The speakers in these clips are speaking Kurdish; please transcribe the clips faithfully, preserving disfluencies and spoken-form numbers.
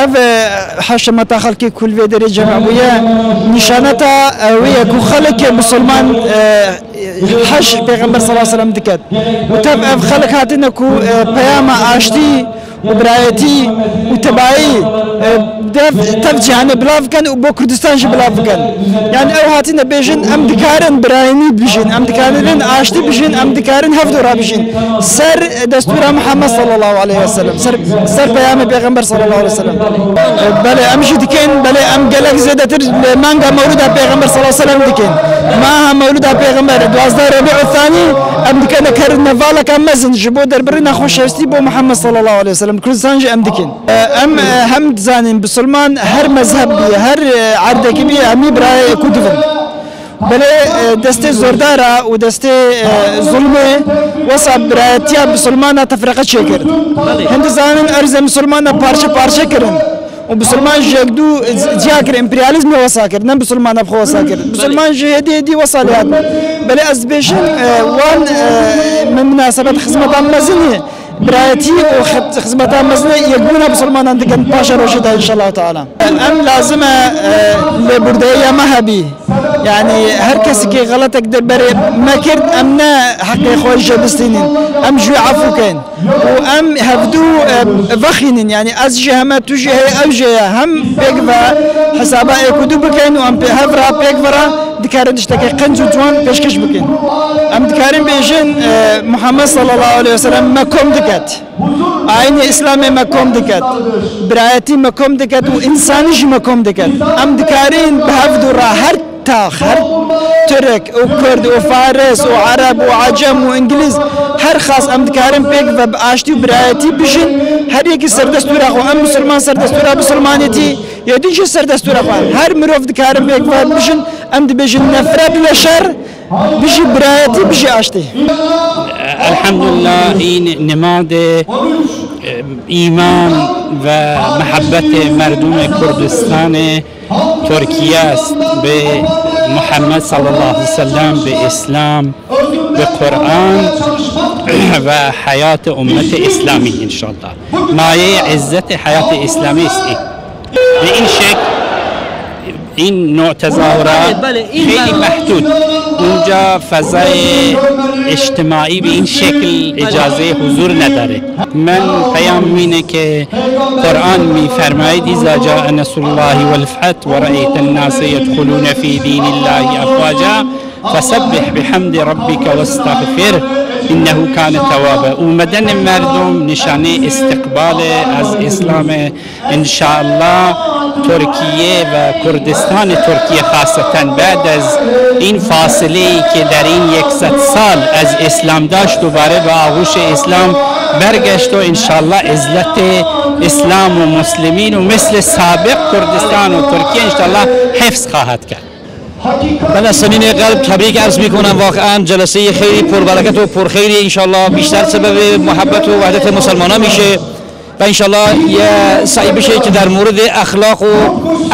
Ev, e, heşemeta xelkê ku li vê derê cem bûye, nîşaneta, e, wê ye ku xelkê misilman, e, heş Pêxember sallallahu aleyhi ve sellem diket. Û tev ev xelk hatine ku, e, peyama aştî û birayetî û tebayî, e, dev, tev cîhanê bila bikin û bo Kurdistan jî bila bikin. Yani ew hatine bêjin, em dikarin birayînî bijîn, em dikarin aştî bijîn, em dikarin hevdora bijîn. Ser destûra Muhammed sallallahu aleyhi ve sellem, ser, ser peyamê Pêxember sallallahu aleyhi ve sellem. E, belê, em jî dikin, belê, em gelek zêdetir li manga Mewlida Pêxember sallallahu aleyhi ve sellem dikin. Maha Mewlida Pêxember, duwazdeh Rebî'u Thani, em dikene kerine valeka mezin ji bo derbirina xweşewistî bo Muhammed sallallahu aleyhi ve sellem. Kurdistan jî em dikin. E, em, e, hem dizanin, bisilman her mezheb bî, her, e, erdekî bî, hemî birayê ku divin. Belê, e, destê zordara û destê, e, zulmê wesa birayetiya bisilmana tefreqe çêkir. Hin dizanin erzê misilmana parçe parçe kirin. Û bisilman ji yek dû, e, ciya kir, emperyalîzmê wesa kir, ne bisilmana bi xwe wesa kir. Bisilman ji hêdî hêdî wesa lê hatin. Belê ez dibêjim, e, wan, e, min minasebet xizmetan mezinî. Birayetî û xi-, xizmeta mezin ê yekbûna misilmanan dikin paşa rojê de, înşallah teala. Em lazim e, e, lêbûrdeyiya me hebî. Yani her kesekî xeletek derberê me kir, em ne heqê xwe jê bistînin. Em ji wê efû kein. Û em hevdû, e, vexînin. Yani ez jî heme, tu jî heye, ew jî heye. Hem pêk ve hesaba ê ku dû bikein û em pê hev re pêk ve re dikarin tiştekê qenc û ciwan pêşkêş bikin. Em dikarin bêjin, e, Muhammed sallallahu aleyhi ve sellem me kom diket. Aynê Îslamê me kom diket. Birayetî me kom diket û însanî jî me kom diket. Em dikarin bi hevdû re her tax, her Tirk û Kurd û Faris û Ereb û Ecem û Îngilîz, her xas em dikarin pêk ve bi aştî û birayetî bijin. Her yekî serdestûra xwe, em misilman serdestûra misilmanêtî, yê din jî serdestûra xwe. Her mirov dikarin pêk ve bijin. Em dibêjin nefret li şer, bijî birayetî, bijî aştî. Elhamdülillah, în nimadê, e, îman ve mihebbetê merdumê Kurdistanê Tirkiye est. Bi Muhammed sallallahu aleyhi ve sellem, bi Îslam, bi Kur'an ve heyatê ummetê Îslamî înşallah. Mayeyê izzetê heyatê Îslamî est. Bi în şek-, în nû tezahura Belê, belê, în xeylî ben- mehdûd. Unca fezayê îctimaî bi în şekil îcazeyê huzur nedare. Men peyam mîne ke Kur'an mî fermayî, "Îza caa nesrullahi vel feth ve re'eyten nase yedhulûne fî dînillahi efwaca, fesebbih bihemdi rabbike vestexfir, innehu kane tewwabe." Û medenê merdum nîşanê îstiqbalê ez Îslamê. Înşallah Tirkiye ve Kurdistanê Tirkiye xaseten bed ez în fasileyî ke derîn yek sed sal ez Îslam daşt dubare bi ağuşê Îslam bergeşto, înşallah izzetê Îslam û muslimîn û mislê sabiq Kurdistan û Tirkiye înşallah hifz xahet kerd. من از صمیم قلب تبریک عرض می‌کنم، واقعاً جلسهٔ خیلی پربرکت و پرخیری، انشالله بیشتر سبب محبت و وحدت مسلمانان می‌شه. و انشالله یه سعی بشه که در مورد اخلاق و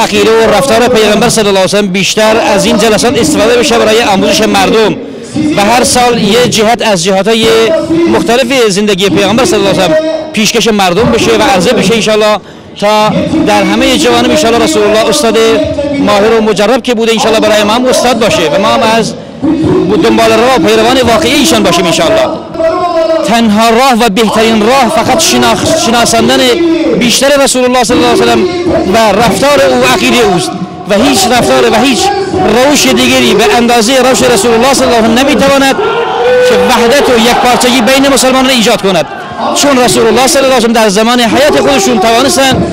عقیده و رفتار پیغمبر صلی الله علیه و سلم بیشتر از این جلسات استفاده بشه برای آموزش مردم و هر سال یه جهت از جهاتهای مختلف زندگی پیغمبر صلی الله علیه و سلم پیشکش مردم بشه و عرضه بشه انشالله، تا در همهٔ جوانب انشالله رسول الله استاد ماهر و مجرب که بوده انشالله برای ما هم استاد باشه و ما هم از دنبال راه و پیروان واقعی ایشان باشیم انشالله. تنها راه و بهترین راه فقط شناخ-، شناساندن بیشتر رسول الله صلی الله علیه و سلم و رفتار او و عقیدهٔ اوست و هیچ رفتار و هیچ روش دیگری به اندازهٔ روش رسول الله صلی الله علیه و سلم نمی‌تواند که وحدت و یکپارچگی بین مسلمانان ایجاد کند. چون رسول الله صلی الله علیه و سلم در زمان حیات خودشون توانستن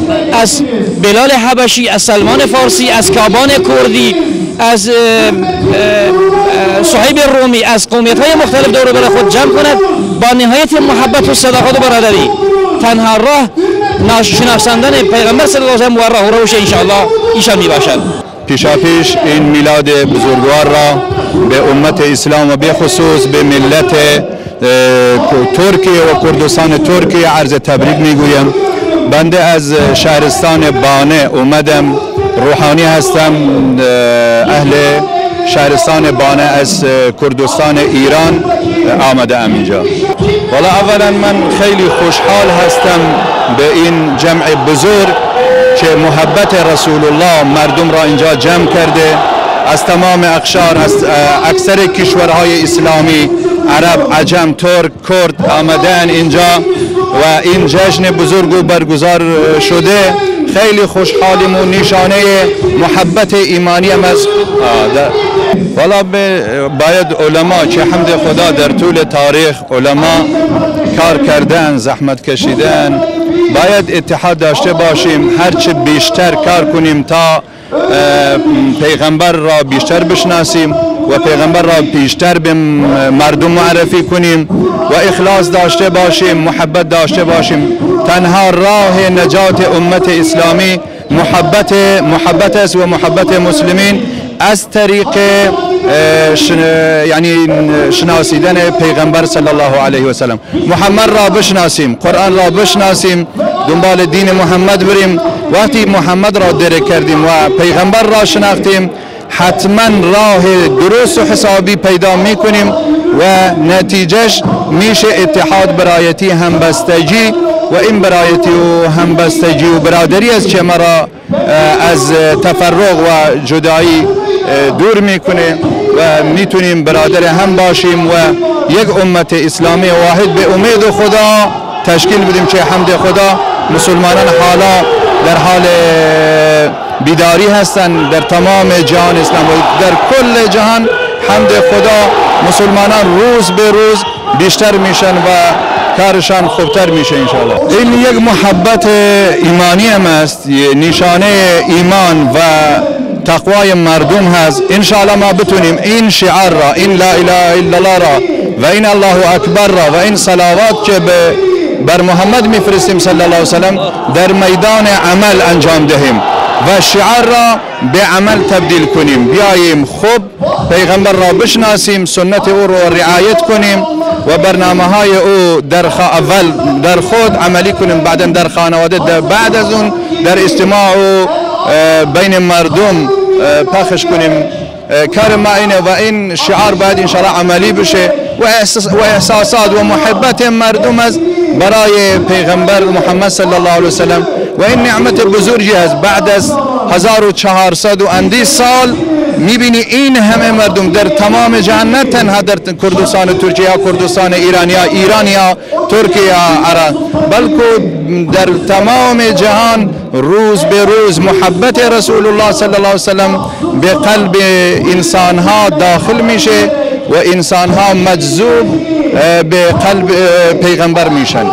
از بلال حبشی، از سلمان فارسی، از کابان کردی، از، اه، اه، اه، صهیب رومی، از قومیت‌های مختلف دور و بر خود جمع کند، با نهایت محبت و صداقت و برادری. تنها راه ناش-، شناساندن پیغمبر صلی الله علیه و سلم و راه و روش انشاءالله ایشان می‌باشد. پیشاپیش این میلاد بزرگوار را به امت اسلام و به خصوص به ملت اه، ترکیه و کردستان ترکیه عرض تبریک می‌گویم. بنده از شهرستان بانه اومدم، روحانی هستم، اه، اهل شهرستان بانه از کردستان ایران آمده ام اینجا. والا اولا من خیلی خوشحال هستم Bi în cem'ê buzurg ke muhebbetê Resulullah merdum ra inca cem kerde, ez temamê ekşar, ez, e, ekserê kişwerhayê İslami, Ereb, Ecem, Turk, Kurd, ameden inca ve în cejnê buzurg û berguzar, e, şude, xeylî xoşhalim û nîşaneyê muhebbetê îmanî em ez, a, de. Valla be, e, bayed ulema ke hemdê Xweda der tûlê tarîx ulema kar kerden, zehmet keşiden, bayed îtihad daşte başîm, her çi bîşter kar kunîm ta, e, peyxember ra bîşter bişnasîm ve peyxember ra bîşter bim, e, merdum muerefî kunîm ve îxlas daşte başîm, muhebbet daşte başîm. Tenha rahê necatê ummetê İslami muhebbetê, muhebbet est ve muhebbetê muslimîn. Ez terîqê, e, şin-, yanî, şinasîdenê Peyxember sallallahu aleyhi ve sellem. Muhammed ra bişnasîm, Quran ra bişnasîm, dumbalê dînê Muhammed birîm. Wextî Muhammed ra dêrê kerdîm ve Peyxember ra şinaxtîm, hetmen rahê durust û hesabî peyda mîkunîm ve netîceş mîşê îtihad, birayetî, hembestegî ve în birayetî û hembestegî û biraderî ez çê me ra, e, ez, e, teferruq ve cudayî, e, dûr mîkunê ve mîtunîm biraderê hem başîm ve yek ummetê İslami wahid bi umêd û Xuda teşkîl bidim çê hemdê Xuda. Musulmanan hala der halê bîdarî hesten der temamê cihan İslam ve der kullê cihan hemdê Xuda musulmanan rûz bê rûz bîşter mîşen ve karişan xubter mîşe înşallah. În yek muhebbetê îmanî em est, yê nîşaneyê îman ve teqwayê merdum hez. Înşallah ma bitunîm în şiar ra, în la ilahe illallah ra ve în Allahu Ekber ra ve în salavat ke bi ber Muhammed mîfiristîm sallallahu aleyhi ve sellem der meydanê emel encam dehîm ve şiar ra bê emel tebdîl kunîm. Biyayîm xub Peyxember ra bişnasîm, sunnetê û ro riayet kunîm ve bernamehayê û derxa evel derxot emelî kunîm, baden der xanewade de bad ez ûn der îstima û, e, beynê merdum, e, pexş kunîm. E, karê ma îne ve în şiar bayed înşallah emelî bişe ve ihsas-, ve ihsasat ve muhebbetê merdum ez berayê Peyxember Muhammed sallallahu aleyhi ve sellem ve în nimetê buzurgî ez bad ez hezar û çar sed û endî sal mîbînî în hemê merdum der temamê cihan, ne tenha der Kurdistanê Tirkiye ya Kurdistanê Îranî ya Îranî ya Tirkiye ya Ereb, belku der temamê cihan rûz bê rûz muhebbetê Resulullah sallallahu aleyhi ve sellem bê qelbê însanha daxil mîşe ve însanha meczûb, e, bê qelb, e, peyxember mîşen.